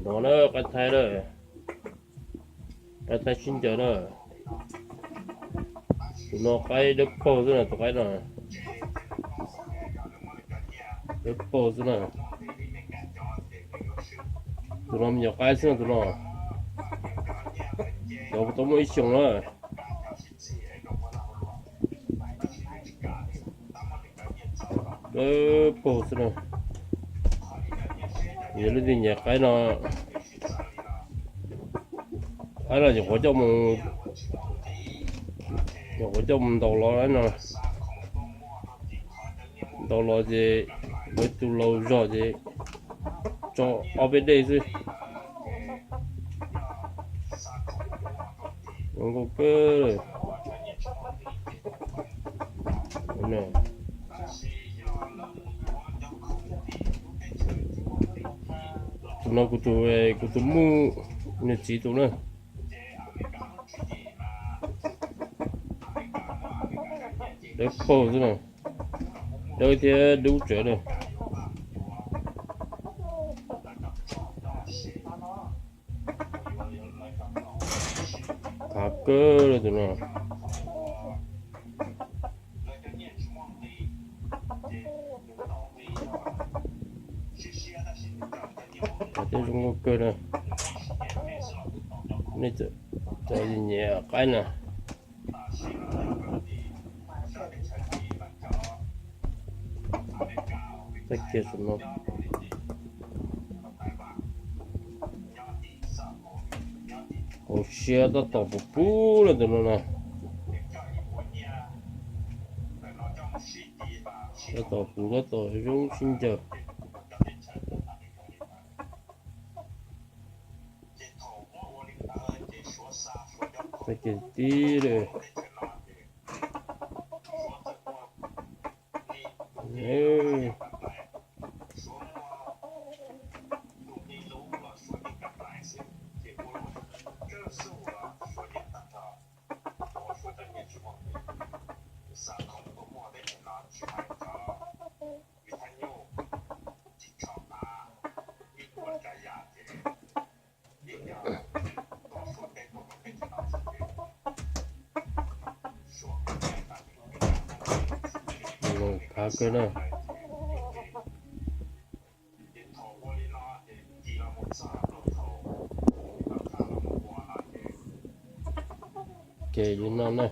No na, qaib thaib na, qaib thaib sib ncaws na. Tus no qaib dawb paug xwb na, tus qaib no dawb paug xwb na. Tus no me nyuam qaib xwb na, tus no. Cov tau muaj ib xyoos na. Dawb paug xwb na. Yog leej twg nyiam qaib no, qaib no nyuam qhuav coj mus, nyuam qhuav coj mus ntaus los no. Ntaus los ces muaj ib tug laus zog ces tso ob peb dej xwb. Zoo nkauj kawg. Tus no kuv tus, kuv tus muj nws txiv tus na. Dawb paug xwb na. Dawb thiab dub tsawv na. Qab kawg li tus no. Qab thiab zoo nkauj kawg na. Nej cov nyiam qaib na. Txoj kev saum no hauv siab tab tom puv puv lawm ntawm no na. Tab tom puv tab tom zoo sib ncaws. Txoj kev tib lawm. Qab kawg na. Ces li no na.